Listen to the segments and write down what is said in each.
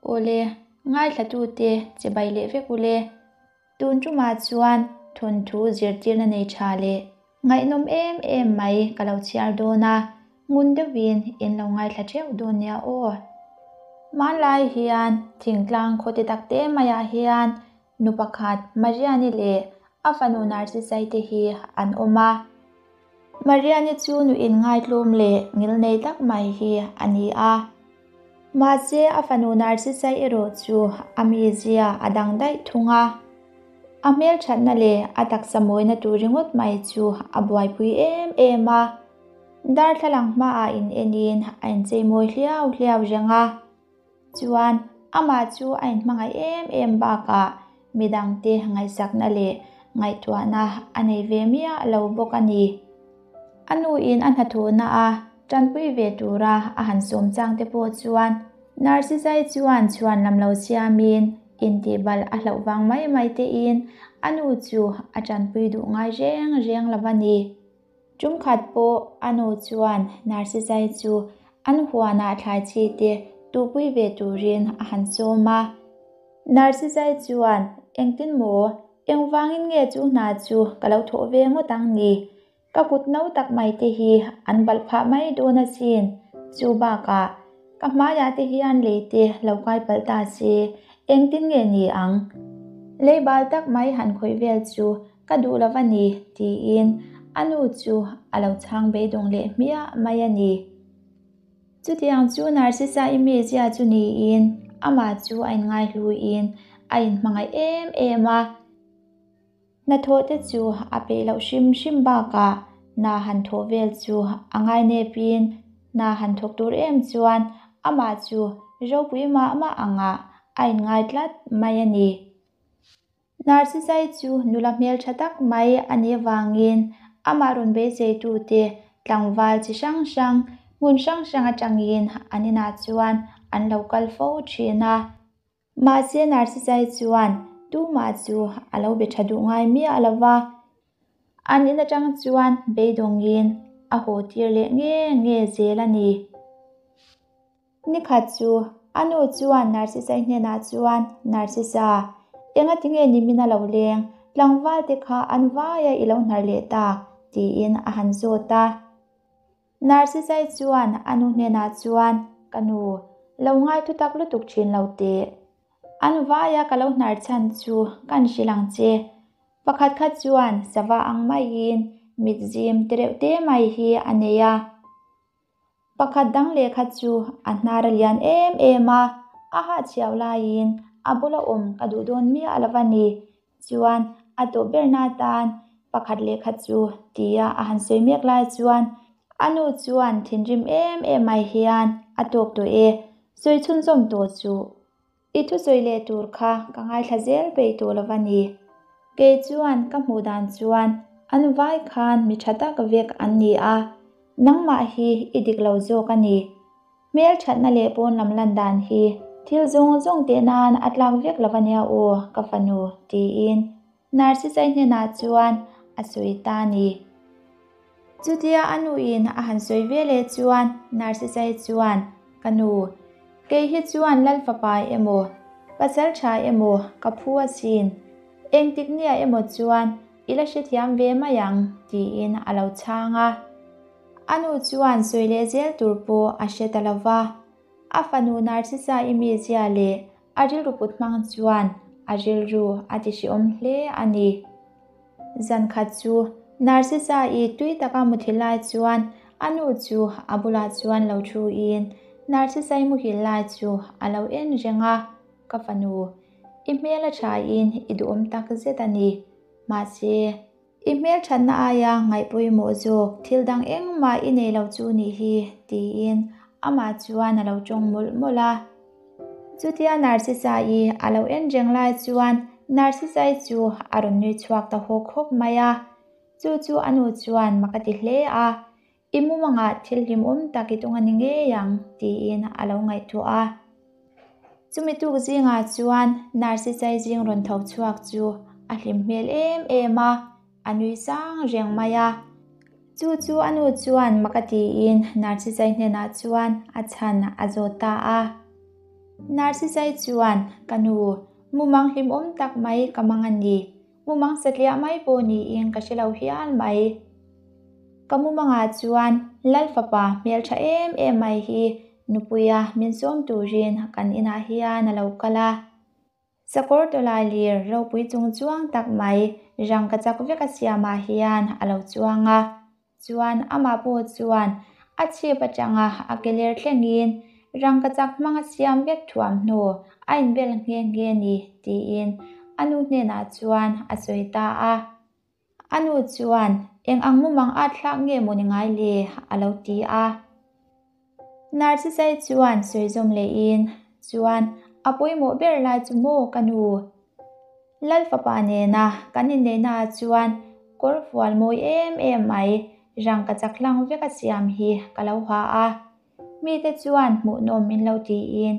Awle, ngaithlatute chibai leh vek ule. Tun tumah chuan thawnthu zirtirna nei tha leh ngaihnawm em em mai ka lo chhiar dawn a, ngun deuhin in lo ngaithla theuh dawn nia aw. Hmanlai hian thingtlang khaw ti tak te maiah hian nu pakhat Mariani leh a fanu Narcisai te hi an awm a. Mariani chu nu inngaitlawm leh ngilnei tak mai hi a ni a. Mahse a fanu Narcisai erawh chu a mizia a dang daih thung a. A hmelthatna leh a taksa mawina tur ringawt mai chu a buaipui em em a. Darthlalang hmaah in enin a inchei mawi hliau hliau reng a. Chuan amah chu a inhmangaih em em bakah midangte ngaihsakna leh ngaihtuahna a nei ve miah lo bawk a ni. A nuin a hnathawhna a tanpui ve tura a han sawm chang te pawh chuan Narsisai chuan chhuan lam lo siamin intihbalh a hlauh vang mai mai tein a nu chu a tanpui duh ngai reng reng lo a ni. Tumkhat pawh a nu chuan Narsisai chu an huanah thlai chi te tuhpui ve turin a han sawm a. Narsisai chuan, Engtin maw? Engvangin nge chu hna chu ka lo thawh ve ngawt ang ni? Ka kut no tak mai te hi an balh phah mai dawn asin. Chu bakah, ka hmaiah te hian lei te lo kai palh ta se, engtin nge ni ang? Lei bal tak mai han khawih vel chu ka duh lo va ni, tiin a nu chu a lo chhang beidawng leh hmiah mai a ni. Chutiang chu Narcissa i mizia chu niin amah chu a inngaihluiin a inhmangaih em em a. Hnathawh te chu a peih loh hrim hrim bakah hna han thawh vel chu a ngainepin hna han thawk tur em chuan amah chu ropui mah mah angah a inngai tlat mai a ni. Narsisai chu nula hmeltha tak mai a nih avangin amah rawn beiseitute tlangval chi hrang hrang, hmun hrang hrang atangin an inah chuan an lo kal fo thin a. Mahse Narsisai chuan tumah chu a lo be tha duh ngai miah lo va, an in atang chuan beidawngin a haw tir leh nge nge zel a ni. Nikhat chu a nu chuan Narsisai hnenah chuan, Narsisa, engatinge nimin a lo leng, tlangval te kha an vaia i lo hnar leh tak? tiin a han zawt a. Narsisai chuan a nu hnenah chuan, Ka nu, lo ngai thutak lutuk thin lo teh. An vaia ka lo hnar chhan chu kan hrilh ang che. Pakhat kha chuan sava ang maiin mit zim tereuh te mai hi a nei a. Pakhat dang lehkha chu a hnar a lian em em a, a hahchhiau laiin a bula awm ka duh dawn miah lo va ni. Chuan a tawh berna atan pakhat lehkha chu tia a han sawi mek lai chuan a nu chuan thinrim em em mai hian a tawk tawh e, sawi chhunzawm tawh suh. I thusawi leh tur kha ka ngaithla zel peih tawh lo va ni. Kei chuan ka hmuh dan chuan an vai khan mi tha tak vek an ni a, nangmah hi i dik lo zawk a ni. Hmel thatna leh pawn lam lan dan hi thil zawng zawng teh nan a tlak vek lo va nia aw ka fanu tiin Narsisai hnenah chuan a sawi ta a ni. Chutia a nuin a han sawi ve leh chuan Narsisai chuan, Ka nu, kei hi chuan Lal fapa emaw, pasal tha emaw ka phu asin. Engtik nia emaw chuan i la hrethiam ve mai ang, tiin a lo chhang a. A nu chuan sawi leh zel tur pawh a hre ta lo va. A fanu Narsisai mizia leh A rilru put hmang chuan a rilru a ti hreawm hle a ni. Zan khat chu Narcissa-i tui taka muthilh lai chuan a nu chu a bulah chuan lo thuin Narcissa-i muhil lai chu a lo en reng a, Ka fanu, i hmel a thain i duhawm tak zet a ni. Mahse, I hmelthatna aia ngaihpawimawh zawk thil dang engmah i nei lo chu nih hi, tiin amah chuan a lo tawng mawlh mawlh a. Chutia Narsisai a lo en reng lai chuan Narsisai chu a rawn nui chhuak ta hawk hawk mai a. Chu chu a nu chuan mak a ti hle a, I mumangah thil hlimawm tak i tung a ni ngei ang, tiin a lo ngaihtuah a. Chumi tuk zingah chuan Narsisai zing rawn tho chhuak chu a hlim hmel em em a, a nui sang reng mai a. Chu chu a nu chuan mak a tiin Narsisai hnenah chuan a chhan a zawt ta a. Narsisai chuan, Ka nu, mumang hlimawm tak mai ka mang a ni. Mumang satliah mai pawh niin ka hre lo hial mai. Ka mumangah chuan Lal fapa hmeltha em em mai hi nupuia min sawm turin kan inah hian a lo kal a. Sakawr tawlai lir ropui chung chuang tak mai rangka chak vek a siamah hian a lo chuang a. Chuan amah pawh chuan a chhip atanga a ke ler thlengin rangkachak hmanga siam vek thuam hnu a inbel nghe nghe ni tiin a nu hnenah chuan a sawi ta a. A nu chuan eng ang mumang at thlak nge maw ni ngai le a lo ti a. Narsisai chuan sawi zawm lehin chuan a pawimawh ber lai chu maw ka nu? Lal fapa nena kan inneihna ah chuan kawr fual mawi em em mai rangka chak hlang vek a siam hi ka lo ha a. Mite chuan hmuhnawm min lo tiin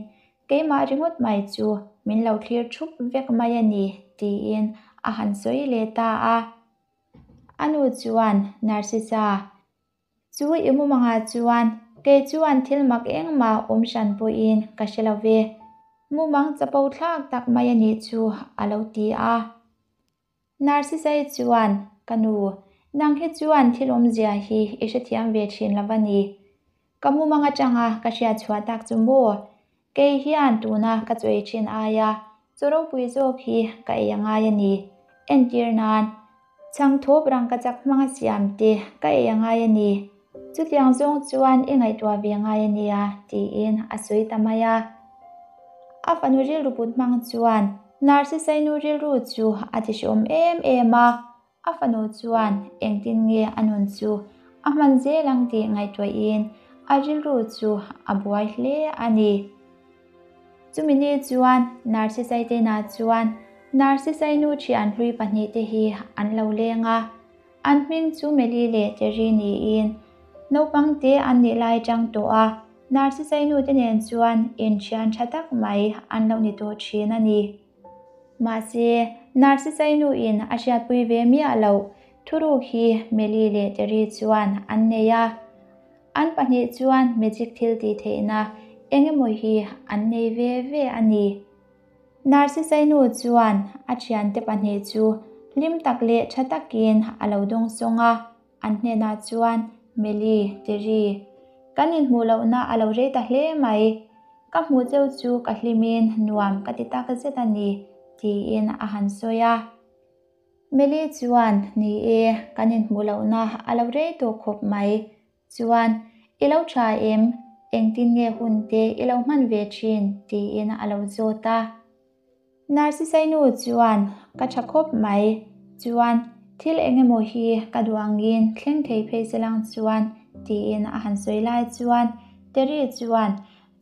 keimah ringawt mai chu min lo thlir thup vek mai a ni tiin a han sawi leh ta a. A nu chuan Narsisa Chu i mumangah chuan kei chuan thil mak engmah awm hran pawhin ka hre lo ve. Mumang chapo thlak tak mai a nih chu a lo ti a. Narsisai chuan, Ka nu, nang hi chuan thil awmzia hi i hrethiam ve thin lo va ni. Ka mumang atanga ka hriat chhuah tak chu maw? Kei hian tuna ka chu ei thin aia chaw ropui zawk hi ka ei a ngai a ni. Entir nan, chhangthawp rangkachak hmanga siam te ka ei a ngai a ni. Chutiang zawng chuan i ngaihtuah ve ngai a nia, tiin a sawi ta mai a. A fanu rilru put hmang chuan Narsisainu rilru chu a ti hreawm em em a. A fanu chuan engtin nge a nun chu a hman zel ang tih ngaihtuahin a rilru chu a buai hle a ni. Chumi ni chuan Narsisaitena chuan Narsisainu thian hlui pahnihte hi an lo leng a, an hming chu Meli leh Terry niin naupang te an nih lai tang tawh a, Narsisainu te nen chuan inthian tha tak mai an lo ni tawh thin a ni. Mahse, Narsisainu-in a hriatpui ve miah loh thuruk hi Meli leh Terry chuan an nei a. An pahnih chuan magic thil tih theihna eng emaw hi an nei ve ve a ni. Narsisainu chuan a thiante pahnih chu hlim tak leh tha takin a lo dawngsawng a. An hnenah chuan, Meli, Terry, kan inhmuh lohna a lo rei ta hle mai. Ka hmuh cheu chu ka hlimin nuam ka ti tak zet a ni, tiin a han sawi a. Meli chuan, Ni e, kan inhmuh lohna a lo rei tawh khawp mai. Chuan, I lo tha em? Engtin nge hun te i lo hman ve thin? tiin a lo zawt a. Narsisainu chuan, Ka tha khawp mai. Chuan, thil eng emaw hi ka duh angin thleng thei phei se lang chuan, tiin a han sawi lai chuan Terry chuan,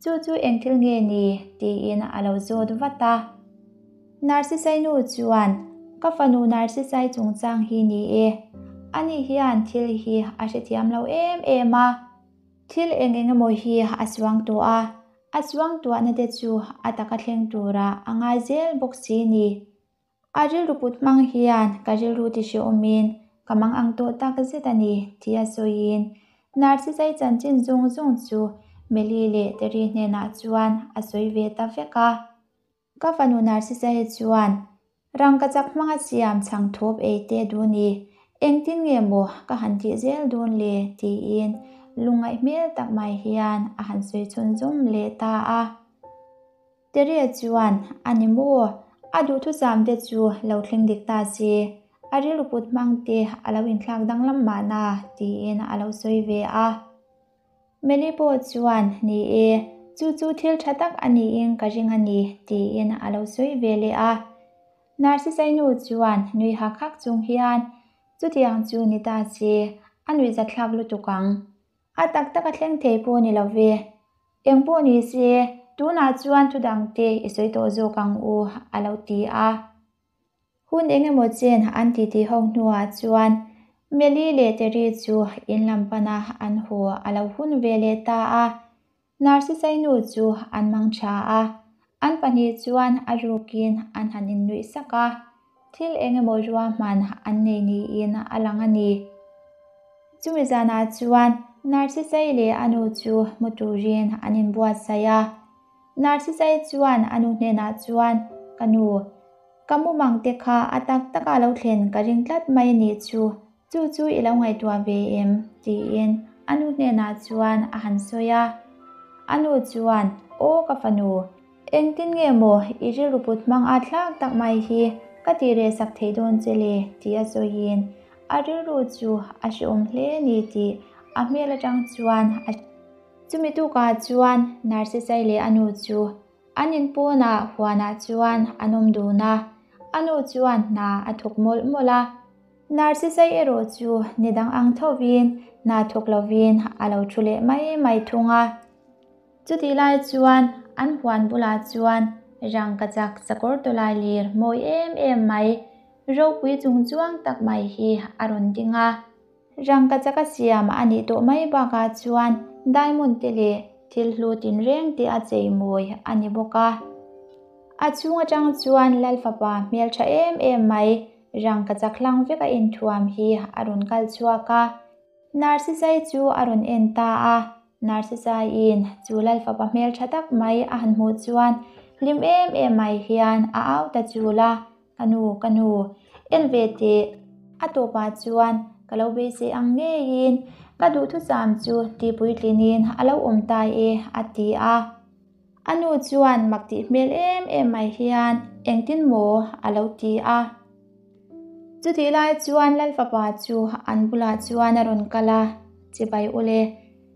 Chu chu eng thil nge ni? tiin a lo zawt vat a. Narsisainu chuan, Ka fanu Narsisai chungchang hi ni e. Ani hian thil hi a hrethiam lo em em a. Thil eng eng emaw hi a suang tawh a. A suangtuahna te chu a taka thleng turah a ngai zel bawk si ni. A rilru put hmang hian ka rilru ti hreawmin ka mang ang tawh tak zet a ni tia sawiin Narsisai chanchin zawng zawng chu Meli leh Terry hnenah chuan a sawi ve ta vek a. Ka fanu Narsisai chuan Rangkachak hmanga siam chhang thawp ei te duh ni, engtin nge maw ka han tih zel dawn le tiin lungngaih hmel tak mai hian a han sawi chhun zawm leh ta a. Teria chuan, A ni maw? A duhthusam te chu lo thleng dik ta se, a rilru put hmang te a lo inthlak danglam mahna tiin a lo sawi ve a. Meli pawh chuan, Ni e, chu chu thil tha tak a niin ka ring a ni, tiin a lo sawi ve leh a. Narsisainu chuan nui hak hak chung hian, Chutiang chu ni ta se, a nuihzatthlak lutuk ang. A tak tak a thleng thei pawh ni lo ve. Eng pawh ni se, tunah chuan thu dangte i sawi tawh zawk ang u, a lo ti a. Hun eng emaw chen an titi ho hnuah chuan Meli leh Terry chu in lam pana an haw a lo hun ve leh ta a. Narsisainu chu an mang tha a, an pahnih chuan a rukin an han innuih sak a, thil eng emaw ruahman an nei niin a lang a ni. Chumi zanah chuan Narsisai leh a nu chu hmu turin an inbuatsaih a. Narsisai chuan a nu hnenah chuan, Ka nu, ka mumang te kha a tak taka lo thlen ka ring tlat mai a nih chu, chu chu i lo ngaihtuah ve em? tiin a nu hnenah chuan a han sawi a. A nu chuan, Aw ka fanu, Engtin nge maw i rilru put hmang a thlak tak mai hi ka tih reh sak theih dawn che le? ti a sawiin a rilru chu a hrehawm hle ni tih a hmel atang chuan a Chumi tukah chuan Narsisai leh a nu chu an inpawnah huanah chuan an awm dun a, a nu chuan hna a thawk mawlh mawlh a. Narsisai erawh chu ni dang ang thovin hna thawk lovin a lo thu leh mai mai thung a. Chutih lai chuan an huan bulah chuan rangkachak sakawr tawlai lir mawi em em mai, ropui chung chuang tak mai hi a rawn ding a. Rangkachak a siam a nih tawh mai bakah chuan diamond te leh thil hlu tinreng te a chei mawi a ni bawk a. A chhung atang chuan Lal fapa hmeltha em em mai rangkachak hlang vek a inthuam hi a rawn kal chhuak a. Narsisai chu a rawn en ta a, Narsisaiin chu Lal fapa hmel tha tak mai a han hmuh chuan hlim em em mai hian a au ta chul a, Ka nu, ka nu, en ve teh. A tawpah chuan ka lo beisei ang ngeiin ka duhthusam chu tihpuitlinin a lo awm ta e, a ti a. A nu chuan mak tih hmel em em mai hian engtin maw a lo ti a. Chutih lai chuan Lal fapa chu an bulah chuan a rawn kal a, Chibai ule,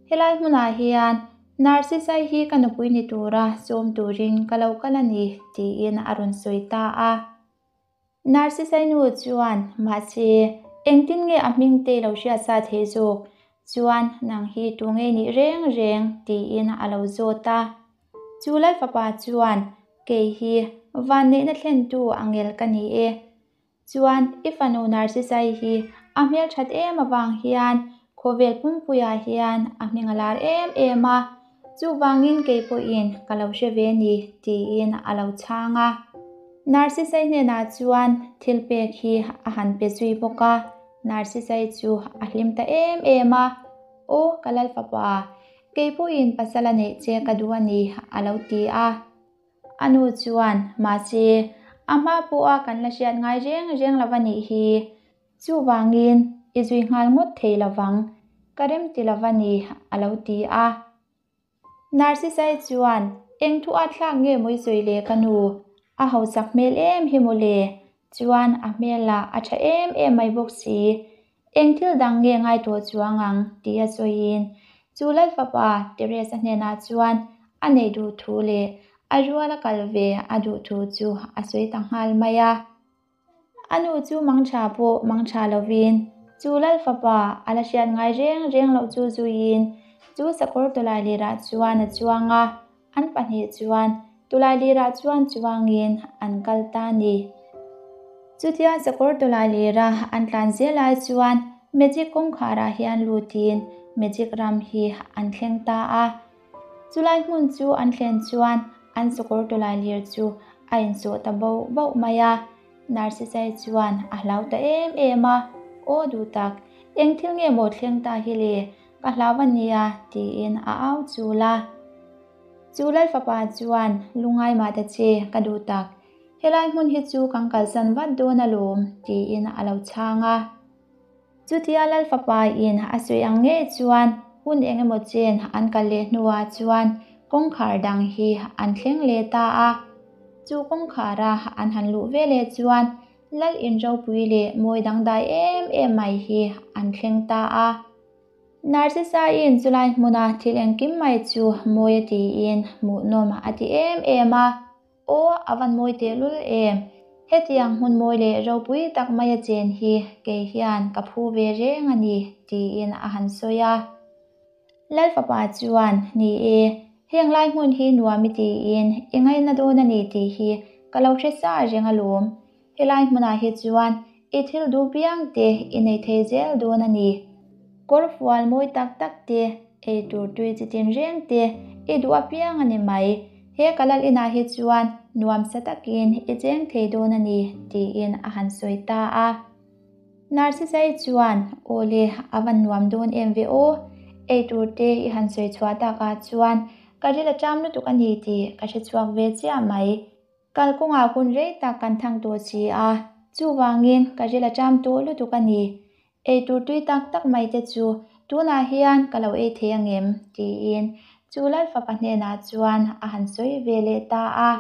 helai hmunah hian Narsisai hi ka nupui ni tura sawm turin ka lo kal a ni, tiin a rawn sawi ta a. Narsisai nu chuan, Mahse, engtin nge a hming te i lo hriat sa thei zawk? Chuan nang hi tu nge nih reng reng? tiin a lo zawt a. Chu Lal fapa chuan, Kei hi vanneihna thlentu angel ka ni e. Chuan i fanu Narsisai hi a hmelthat em avang hian khawvel pumpuiah hian a hming a lar em em a, chuvangin kei pawhin ka lo hre ve ni, tiin a lo chhang a. Narsisai hnenah chuan thil pek hi a han pe zui bawk a, Narsisai chu a hlim ta em em a, Aw ka Lal fapa, kei pawhin pasal a neih che ka duh a ni, a lo ti a. A nu chuan, Mahse, a hma pawha kan la hriat ngai reng reng lo va nih hi. Chuvangin, i zui nghal ngawt thei lo vang, ka rem ti lo va ni, a lo ti a. Narsisai chuan, Eng thu a thlak nge maw i sawi le ka nu? A hausak hmel em hi maw le? Chuan a hmel lah a tha em em mai bawk si. Eng thil dang nge ngai tawh chuang ang? tih a sawiin chu Lal fapa Teresa hnenah chuan a neih duh thu leh a ruala kal ve a duh thu chu a sawi ta nghal mai a. A nu chu mangtha pawh mangtha lovin chu Lal fapa a la hriat ngai reng reng loh chu zuiin chu sakawr tawlailirah chuan a chuang a, An pahnih chuan tawlailirah chuan chuangin an kal ta a ni. Chutia sakawr tawlailira an tlan zel lai chuan Magic kawngkharah hian lutin Magic ram hi an thleng ta a. Chulai hmun chu an thlen chuan an sakawr tawlailir chu a insawh ta bauh bauh mai a. Narsisai chuan a hlau ta em em a, Aw duh tak, eng thil nge maw thleng ta hi le? Ka hlau a nia, tiin a au chul a. Chu Lal fapa chuan, Lungai mah ta che, ka duh tak. Helai hmun hi chu kan kalsan vat dawn alawm, tiin a lo chhang a. Chutia Lal fapa in a sawi ang ngei chuan hun eng emaw chen an kal leh hnuah chuan kawngkhar dang hi an thleng leh ta a. Chu kawngkhara an han luh ve leh chuan Lal in ropui leh mawi dangdai em em mai hi an thleng ta a. Narsisaiin chulai hmuna thil engkim mai chu mawi a tiin hmuhnawm a ti em em a, Aw, a van mawi tehlul em! Hetiang hmun mawi leh ropui tak maia chen hi kei hian ka phu ve reng a ni, tiin a han sawi a. Lal fapa chuan, Ni e, heng lai hmun hi nuam i tiin i ngaina dawn a ni tih hi ka lo hre sa reng alawm. Helai hmunah hi chuan i thil duh piang te i nei thei zel dawn a ni. Kawr fual mawi tak tak te, ei tur tui chi tin reng te i duh apiang a ni mai. He ka lal inah hi chuan nuamsa takin i cheng thei dawn a ni, tiin a han sawi ta a. Narsisai chuan, Awle, a van nuam dawn em ve aw? Ei tur te i han sawi chhuah takah chuan. Ka ril a ṭam lutuk a ni tih ka hre chhuak ve chiah mai. Kalkawngah hun rei tak kan thang tawh si a, chuvangin ka ril a ṭam tawh lutuk a ni. Eitur tui tak tak mai te chu tunah hian ka lo ei thei angem? tiin chu Lalfapa hnenah chuan a han sawi ve leh ta a.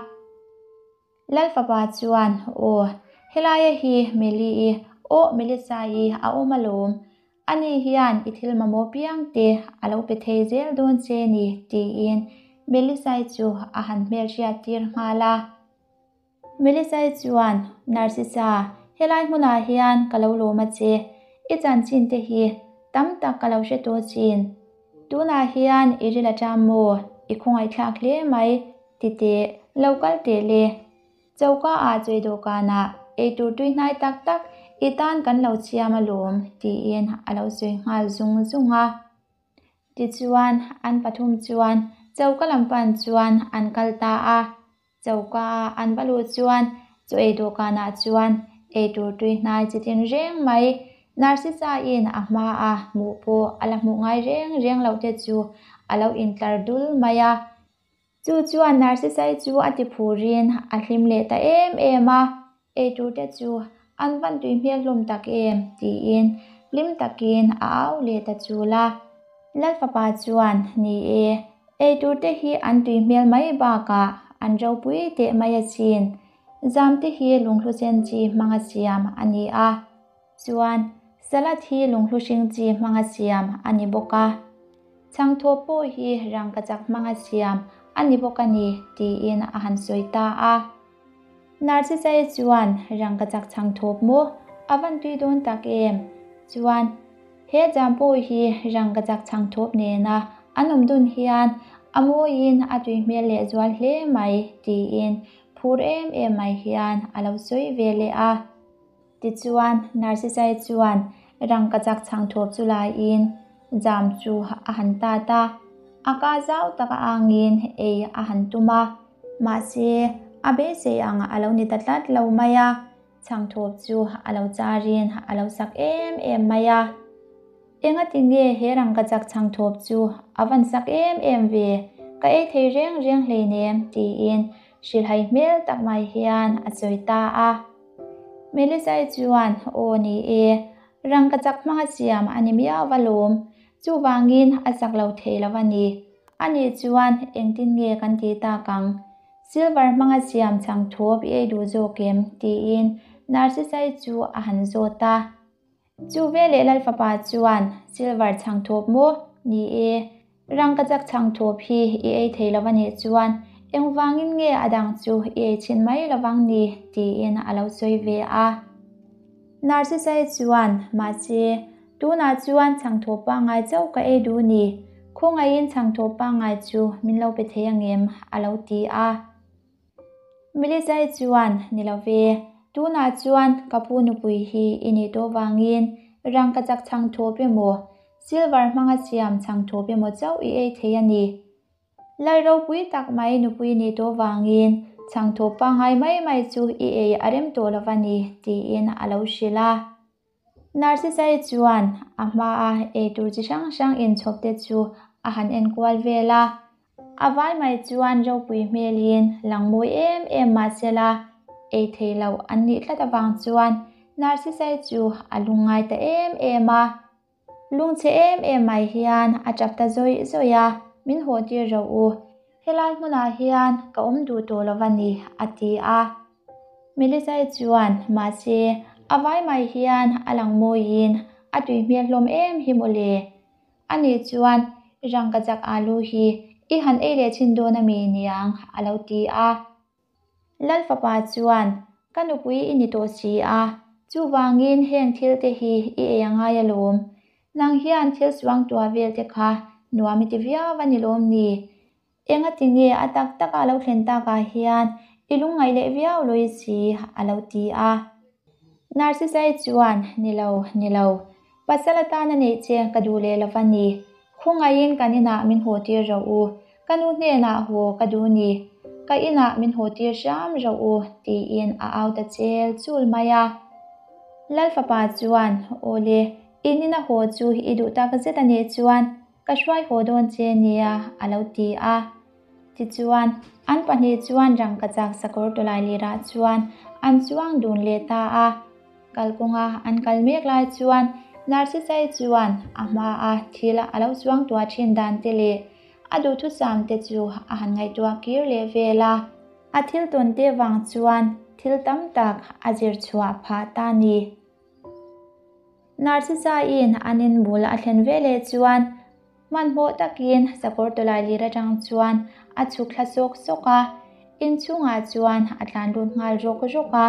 Lalfapa chuan, Aw, helaia hi Meli-i, aw Melissa-i a awm alawm. Ani hian i thil mamawh piang te a lo pe thei zel dawn che ni, tiin Melissa-i chu a han hmelhriat tir nghal a. Melissa-i chuan, Narcissa, helai hmunah hian ka lo lawm a che. I chanchin te hi tam tak ka lo hre tawh chin. Tunah hian i ril a ṭam maw? I khawngaihthlak hle mai, ti teh, lo kal teh le. Choka ah chawi dawhkanah eitur tui hnai tak tak i tan kan lo siam alawm, tiin a lo sawi nghal zung zung a. Tichuan, an pathum chuan choka lam pan chuan an kal ta a. Choka a an va luh chuan chaw ei dawhkanah chuan eitur tui hnai chi tin reng mai. Narcissa-in a hma a hmuh pawh a la hmuh ngai reng reng loh te chu a lo intlar dul mai a. Chu chuan Narcissa-i chu a ti phurin a hlim leh ta em em a, eitur te chu an van tui hmel hlawm tak em tiin hlim takin a au leh ta chul a. Lalfapa chuan, Ni e, eitur te hi an tui hmel mai bakah an ropui teh mai asin. Zam te hi lunghlu sen chi hmanga siam a ni a. Chuan, salad hi lunghlu hring chi hmanga siam a ni bawk a. Chhangthaw pawh hi rangkachak hmanga siam a ni bawk a ni, tiin a han sawi ta a. Narcissai chuan, Rangkachak chhangthawp maw? A van tui dawn tak em? Chuan, he jam pawh hi rangkachak chhangthawp nena an awm dun hian a mawiin a tui hmel lehzual hle mai, tiin phur em em mai hian a lo sawi ve leh a. Tichuan, Narcissai chuan rangkachak chhangthawp chu laiin jam chu a han tat a, a ka zau tak a angin ei a han tum a. Mahse, a beisei ang a lo ni ta tlat lo mai a, chhangthawp chu a lo charin a lo sak em em mai a. Engati nge he rangkachak chhangthawp chu a van sak em em ve, ka ei thei reng reng hleinem tiin hrilhai hmel tak mai hian a sawi ta a. Melissa-i chuan, Aw ni e, rangkachak hmanga siam a ni miau va lawm, chuvangin a chak lo thei lo a ni. Ani chuan engtin nge kan ti tak ang? Silver hmanga siam chhangthawp i ei duh zawk em? tiin Narcissa-i chu a han zawt a. Chu veleh Lal fapa chuan, Silver chhangthawp maw? Ni e, rangkachak chhangthawp hi i ei thei lo a nih chuan engvangin nge a dang chu i ei chhin mai lovang ni? tiin a lo sawi ve a. Narcissai chuan, Mahse, tunah chuan chhangthawp pangngai chauh ka ei duh ni, khawngaihin chhangthawp pangngai chu min lo pe thei angem? a lo ti a. Melissa-i chuan, Ni lo ve, tunah chuan ka pu nupui hi i nih tawh vangin rangkachak chhang thawp emaw, silver hmanga siam chhang thawp emaw chauh i ei thei a ni. Lal ropui tak mai nupui i nih tawh vangin chhang thawp pangngai mai mai chu i ei a rem tawh lo va ni, tiin a lo hrilh a. Narcissai chuan a hmaa eitur chi hrang hrang inchhawp te chu a han enkual vel a. A vai mai chuan ropui hmelin lang mawi em em mah sela, ei thei loh an nih tlat avang chuan Narcissai chu a lungngai ta em em a. Lungchhe em em mai hian a tap ta zawih zawih a, Min haw tir rawh u, helai hmunah hian ka awm duh tawh lo va ni, a ti a. Melissa-i chuan, Mahse, a vai mai hian a lang mawiin a tui hmel hlawm em hi maw le? Ani chuan, Rangkachak alu hi i han ei leh chhin dawn a mi niang, a lo ti a. Lal fapa chuan, Ka nupui i ni tawh si a, chuvangin heng thil te hi i ei a ngai alawm. Nang hian thil suang tuah vel te kha nuam i ti viau a ni lawm ni? Engati nge a tak taka lo thlen takah hian i lungngaih leh viau lawi si? a lo ti a. Narcissai chuan, Ni lo, ni lo. Pasal atana neih che ka duh leh lo va ni. Khawngaihin kan inah min haw tir rawh u. Ka nu hnenah haw ka duh ni. Ka inah min haw tir hram rawh u, tiin a au ta chel chul mai a. Lal fapa chuan, Awle, in ina haw chu i duh tak zet a nih chuan ka hruai haw dawn che nia, a lo ti a. Tichuan, an pahnih chuan rangkachak sakawr tawlailirah chuan an chuang dun leh ta a. Kalkawnga an kal mek lai chuan Narcisai chuan a hmaa thil a lo chuang tuah thin dan te leh a duhthusam te chu a han ngaihtuah kir leh vel a. A thil tawn te vang chuan thil tam tak a zir chhuah phah ta ni. Narcisaiin an in bul a thlen veleh chuan Hmanhmawh takin sakawr tawlailir atang chuan a chhuk thla sawk sawk a, inchhungah chuan a tlan lut nghal rawk rawk a.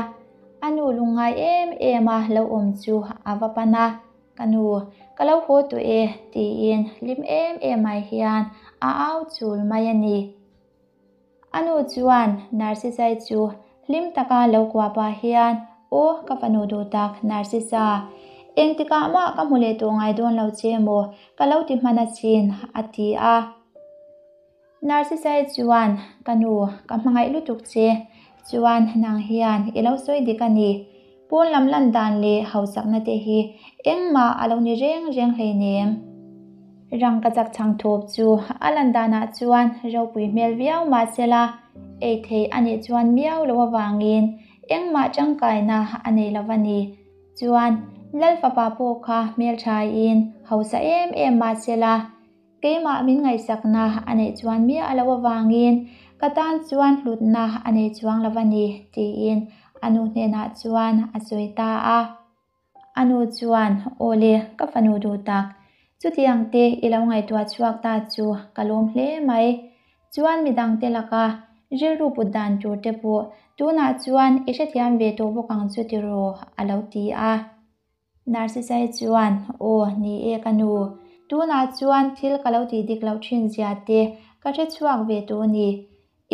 A nu lungngai em em a lo awm chu a va pan a, Ka nu, ka lo haw tawh e, tiin hlim em em mai hian a au chul mai a ni. A nu chuan Narcissa-i chu hlim taka lo kuah pah hian, Aw, ka fanu duh tak, Narcissa, engtikah mah ka hmu leh tawh ngai dawn lo che maw, ka lo ti hman asin, a ti a. Narcissa-i chuan, Ka nu, ka hmangaih lutuk che, chuan nang hian i lo sawi dik a ni. Pawn lam lan dan leh hausakna te hi engmah a lo ni reng reng hleinem. Rangkachak chhang thawp chu a lan danah chuan ropui hmel viau mahsela ei thei a nih chuan miau lo avangin engmah tangkaina a nei lo va ni. Chuan Lal fapa pawh kha hmelthain hausa em em mahsela Keimah min ngaihsakna a neih chuan miah a lo avangin ka tan chuan hlutna a nei chuang lo a ni, tiin a nu hnenah chuan a sawi ta a. A nu chuan, Aw le, ka fanu duh tak, chutiang te i lo ngaihtuah chhuak ta chu ka lawm hle mai. Chuan midangte laka rilru put dan tur te pawh tunah chuan i hrethiam ve tawh bawk ang chu tiraw, a lo ti a. Narcisai chuan, Aw, ni e ka nu. Tunah chuan thil ka lo tih dik loh thin zia te ka hre chhuak ve tawh a ni.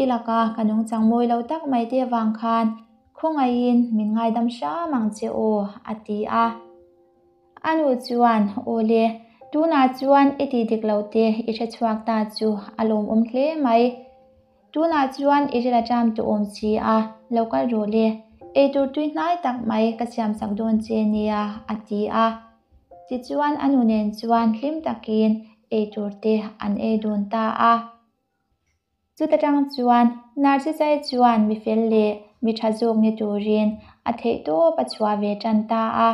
I laka ka nungchang mawi lo tak mai te avang khan khawngaihin min ngaidam hram ang che aw, a ti a. A nu chuan, Aw le, tunah chuan i tih dik loh te i hre chhuak ta chu a lawmawm hle mai. Tunah chuan i ril a ṭam tu awm si a, lo kal rawh le. Eitur tui hnai tak mai ka siam sak dawn che nia, a ti a. Tichuan a nu nen chuan hlim takin eitur te an ei dun ta a. Chuta ṭang chuan Narcisai chuan mi fel leh mi ṭha zawk ni turin a theihtawp a chhuah ve ṭan ta a.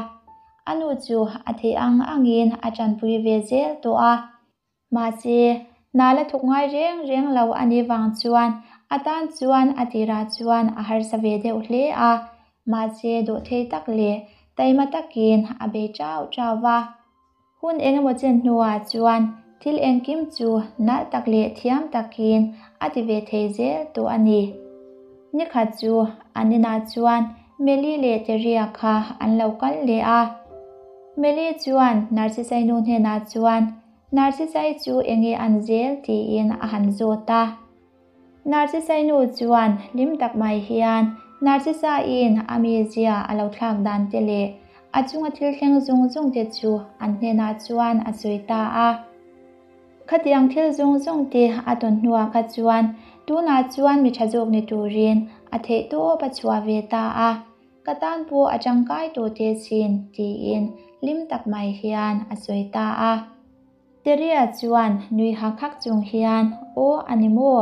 A nu chu a theih ang angin a ṭanpui ve zel tawh a. Mahse, hna la thawk ngai reng reng lo a nih vang chuan a tan chuan a tirah chuan a harsa ve deuh hle a, mahse dawhthei tak leh taima takin a bei chau chau va. Hun eng emaw chen hnuah chuan thil engkim chu nalh tak leh thiam takin a ti ve thei zel tawh a ni. Nikhat chu an inah chuan Meli leh Teria kha an lo kal leh a. Meli chuan Narcisai nu hnenah chuan Narcisai chu enge an zel tiin a han zawt a. Narcisai nu chuan hlim tak mai hian Narcisaiin a mizia a lo thlak dan te leh a chunga thil thleng zung zung te chu an hnenah chuan a sawi ta a. Khatiang thil zawng zawng te a tawn hnuah kha chuan tunah chuan mi tha zawk ni turin a theih tawp a chhuah ve ta a, ka tan pawh a tangkai tawh teh chin tiin hlim tak mai hian a sawi ta a. Teria chuan nui hak hak chung hian, Aw a ni maw?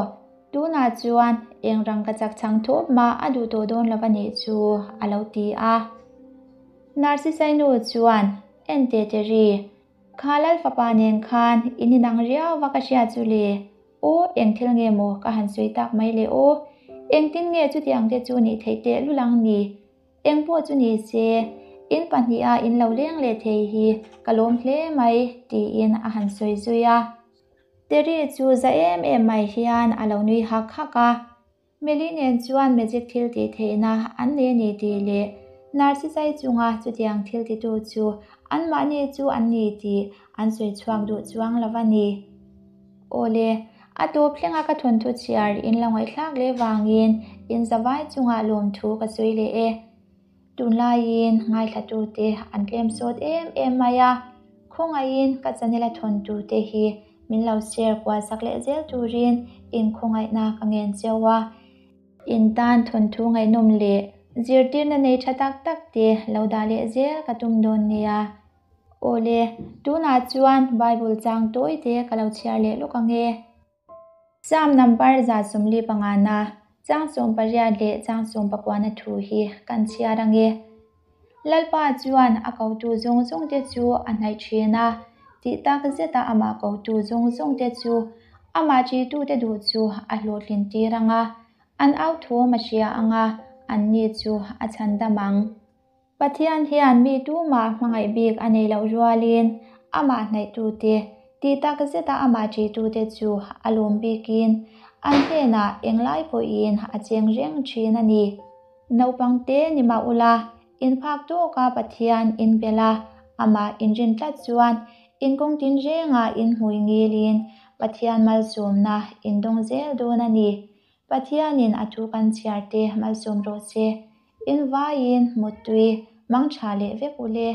Tunah chuan eng rangkachak chhang thawp mah a duh tawh dawn lo a nih chu a lo ti a. Narcisai nu chuan, Enteh Teri, Kha Lal fapa nen khan in inang riau va ka hria chu le. Aw, eng thil nge maw ka han sawi tak mai le aw. Engtin nge chutiang te chu nih theih teh lul ang ni? Eng pawh chu ni se, in pahniha in lo leng leh thei hi ka lawm hle mai, tiin a han sawi zui a. Terry chu za em em mai hian a lo nui hak hak a. Meli nen chuan magic thil tih theihna an nei a ni tih leh Narcisai chunga chutiang thil titu chu anmahni chu an ni tih an sawi chhuak duh chuang lo a ni. Aw le, a tawp thlenga ka thawnthu chhiar in lo ngaihthlak leh vangin in zavai chungah lawmthu ka sawi leh e. Tunlaiin ngaithlatute an tlem sawt em em mai a, khawngaihin ka channel a thawntute hi min lo share kual sak leh zel turin in khawngaihna ka ngen cheu a. In tan thawnthu ngaihnawm leh zirtirna nei tha tak tak te lo dah leh zel ka tum dawn nia. Awle, tunah chuan Bible chang tawi te ka lo chhiar leh lawk ang e. Psalm number 145 na chang 18 leh chang 19 na thu hi kan chhiar ange. Lalpa chuan a kotu zawng zawngte chu a hnaih thin a, tih tak zeta amah kotu zawng zawngte chu amah ṭihtute duh chu a hlawhtlin tir ang a, an au thawm a hria ang a, anni chu a chhandam ang. Pathian hian mi tumah hmangaih bik a nei loh rualin amah hnaihtute, tih tak zeta amah ṭihtute chu a lawm bikin an hnenah englai pawhin a cheng reng ṭhin a ni. Naupangte ni mah ula, in phak tawka Pathian in bel a, amah in rin tlat chuan in kawng tinrengah in hmui ngilin Pathian malsawmna in dawng zel dawn a ni. Pathianin a thu kan chhiar te malsawm rawh se. In vaiin muttui mangtha leh vek ule.